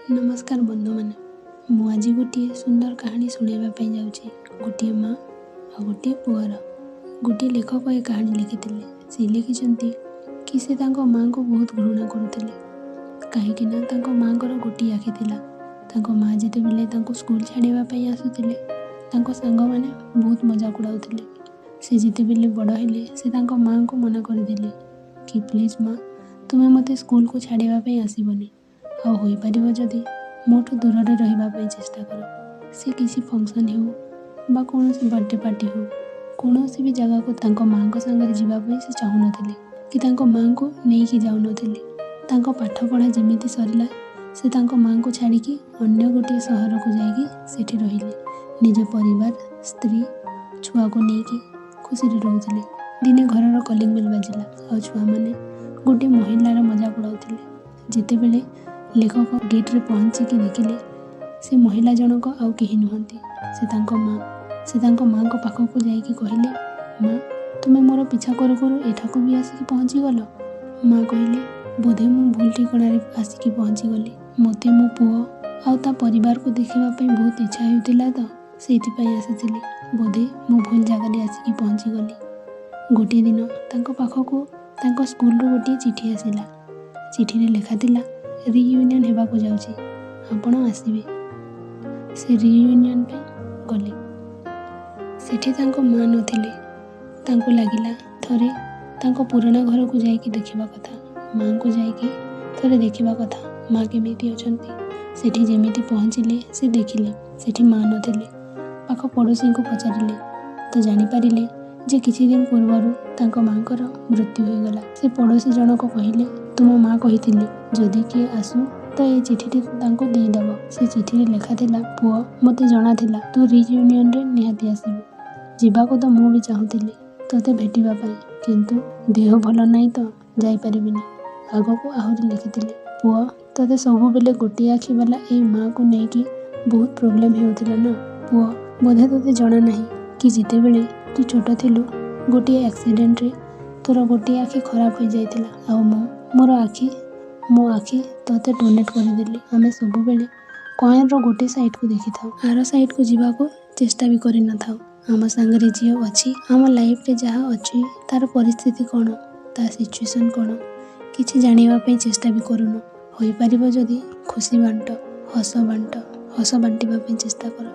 ନମସ୍କାର ବନ୍ଧୁମାନେ, ମୁଁ ଆଜି ଗୋଟିଏ ସୁନ୍ଦର କାହାଣୀ ଶୁଣାଇବା ପାଇଁ ଯାଉଛି। ଗୋଟିଏ ମା ଆଉ ଗୋଟିଏ ପୁଅର। ଗୋଟିଏ ଲେଖକ ଏ କାହାଣୀ ଲେଖିଥିଲେ। ସେ ଲେଖିଛନ୍ତି କି ସେ ତାଙ୍କ ମାଆଙ୍କୁ ବହୁତ ଘୃଣା କରୁଥିଲେ, କାହିଁକି ନା ତାଙ୍କ ମାଆଙ୍କର ଗୋଟିଏ ଆଖି ଥିଲା। ତାଙ୍କ ମା ଯେତେବେଳେ ତାଙ୍କୁ ସ୍କୁଲ ଛାଡ଼ିବା ପାଇଁ ଆସୁଥିଲେ, ତାଙ୍କ ସାଙ୍ଗମାନେ ବହୁତ ମଜାକ ଉଡ଼ାଉଥିଲେ। ସେ ଯେତେବେଳେ ବଡ଼ ହେଲେ, ସେ ତାଙ୍କ ମାଆଙ୍କୁ ମନା କରିଦେଲେ କି ପ୍ଲିଜ୍ ମା, ତୁମେ ମୋତେ ସ୍କୁଲକୁ ଛାଡ଼ିବା ପାଇଁ ଆସିବନି, ଆଉ ହୋଇପାରିବ ଯଦି ମୋଠୁ ଦୂରରେ ରହିବା ପାଇଁ ଚେଷ୍ଟା କର। ସେ କିଛି ଫଙ୍କସନ୍ ହେଉ ବା କୌଣସି ବର୍ଥଡ଼େ ପାର୍ଟି ହେଉ, କୌଣସି ବି ଜାଗାକୁ ତାଙ୍କ ମାଆଙ୍କ ସାଙ୍ଗରେ ଯିବା ପାଇଁ ସେ ଚାହୁଁନଥିଲେ କି ତାଙ୍କ ମାଆଙ୍କୁ ନେଇକି ଯାଉନଥିଲେ। ତାଙ୍କ ପାଠପଢ଼ା ଯେମିତି ସରିଲା, ସେ ତାଙ୍କ ମାଆଙ୍କୁ ଛାଡ଼ିକି ଅନ୍ୟ ଗୋଟିଏ ସହରକୁ ଯାଇକି ସେଠି ରହିଲେ। ନିଜ ପରିବାର, ସ୍ତ୍ରୀ, ଛୁଆକୁ ନେଇକି ଖୁସିରେ ରହୁଥିଲେ। ଦିନେ ଘରର କଲିଂ ବେଲ୍ ବାଜିଲା ଆଉ ଛୁଆମାନେ ଗୋଟିଏ ମହିଳାର ମଜାକ ଉଡ଼ାଉଥିଲେ। ଯେତେବେଳେ ଲେଖକ ଗେଟ୍ରେ ପହଞ୍ଚିକି ଦେଖିଲେ, ସେ ମହିଳା ଜଣକ ଆଉ କେହି ନୁହନ୍ତି, ସେ ତାଙ୍କ ମା। ସେ ତାଙ୍କ ମାଆଙ୍କ ପାଖକୁ ଯାଇକି କହିଲେ, ମା, ତୁମେ ମୋର ପିଛା କରୁ କରୁ ଏଠାକୁ ବି ଆସିକି ପହଞ୍ଚିଗଲ। ମା କହିଲେ, ବୋଧେ ମୁଁ ଭୁଲ ଠିକଣାରେ ଆସିକି ପହଞ୍ଚିଗଲି। ମୋତେ ମୋ ପୁଅ ଆଉ ତା ପରିବାରକୁ ଦେଖିବା ପାଇଁ ବହୁତ ଇଚ୍ଛା ହେଉଥିଲା ତ ସେଇଥିପାଇଁ ଆସିଥିଲି। ବୋଧେ ମୁଁ ଭୁଲ ଜାଗାରେ ଆସିକି ପହଞ୍ଚିଗଲି। ଗୋଟିଏ ଦିନ ତାଙ୍କ ପାଖକୁ ତାଙ୍କ ସ୍କୁଲରୁ ଗୋଟିଏ ଚିଠି ଆସିଲା। ଚିଠିରେ ଲେଖାଥିଲା, ରିୟୁନିୟନ୍ ହେବାକୁ ଯାଉଛି, ଆପଣ ଆସିବେ। ସେ ରିୟୁନିୟନ୍ ପାଇଁ ଗଲେ। ସେଠି ତାଙ୍କ ମା ନଥିଲେ। ତାଙ୍କୁ ଲାଗିଲା ଥରେ ତାଙ୍କ ପୁରୁଣା ଘରକୁ ଯାଇକି ଦେଖିବା କଥା, ମାଆଙ୍କୁ ଯାଇକି ଥରେ ଦେଖିବା କଥା, ମା କେମିତି ଅଛନ୍ତି। ସେଠି ଯେମିତି ପହଞ୍ଚିଲେ, ସେ ଦେଖିଲେ ସେଠି ମା ନଥିଲେ। ପାଖ ପଡ଼ୋଶୀଙ୍କୁ ପଚାରିଲେ ତ ଜାଣିପାରିଲେ ଯେ କିଛି ଦିନ ପୂର୍ବରୁ ତାଙ୍କ ମାଆଙ୍କର ମୃତ୍ୟୁ ହୋଇଗଲା। ସେ ପଡ଼ୋଶୀ ଜଣକ କହିଲେ, ତୁମ ମା କହିଥିଲେ ଯଦି କିଏ ଆସୁ ତ ଏ ଚିଠିଟି ତାଙ୍କୁ ଦେଇଦେବ। ସେ ଚିଠିରେ ଲେଖାଥିଲା, ପୁଅ, ମୋତେ ଜଣାଥିଲା ତୁ ରିୟୁନିୟନରେ ନିହାତି ଆସିବୁ। ଯିବାକୁ ତ ମୁଁ ବି ଚାହୁଁଥିଲି ତୋତେ ଭେଟିବା ପାଇଁ, କିନ୍ତୁ ଦେହ ଭଲ ନାହିଁ ତ ଯାଇପାରିବିନି। ଆଗକୁ ଆହୁରି ଲେଖିଥିଲେ, ପୁଅ, ତୋତେ ସବୁବେଳେ ଗୋଟିଏ ଆଖି ବାଲା ଏଇ ମାଆକୁ ନେଇକି ବହୁତ ପ୍ରୋବ୍ଲେମ୍ ହେଉଥିଲା ନା? ପୁଅ, ବୋଧେ ତୋତେ ଜଣା ନାହିଁ କି ଯେତେବେଳେ ତୁ ଛୋଟ ଥିଲୁ, ଗୋଟିଏ ଆକ୍ସିଡେଣ୍ଟରେ ତୋର ଗୋଟିଏ ଆଖି ଖରାପ ହୋଇଯାଇଥିଲା, ଆଉ ମୁଁ ମୋର ଆଖି ମୋ ଆଖି ତୋତେ ଡୋନେଟ୍ କରିଦେଲି। ଆମେ ସବୁବେଳେ କଏନ୍ର ଗୋଟେ ସାଇଡ଼୍କୁ ଦେଖିଥାଉ, ଆର ସାଇଡ଼୍କୁ ଯିବାକୁ ଚେଷ୍ଟା ବି କରିନଥାଉ। ଆମ ସାଙ୍ଗରେ ଯିଏ ଅଛି, ଆମ ଲାଇଫ୍ରେ ଯାହା ଅଛି, ତାର ପରିସ୍ଥିତି କ'ଣ, ତା ସିଚୁଏସନ୍ କ'ଣ, କିଛି ଜାଣିବା ପାଇଁ ଚେଷ୍ଟା ବି କରୁନୁ। ହୋଇପାରିବ ଯଦି ଖୁସି ବାଣ୍ଟ, ହସ ବାଣ୍ଟ, ହସ ବାଣ୍ଟିବା ପାଇଁ ଚେଷ୍ଟା କର।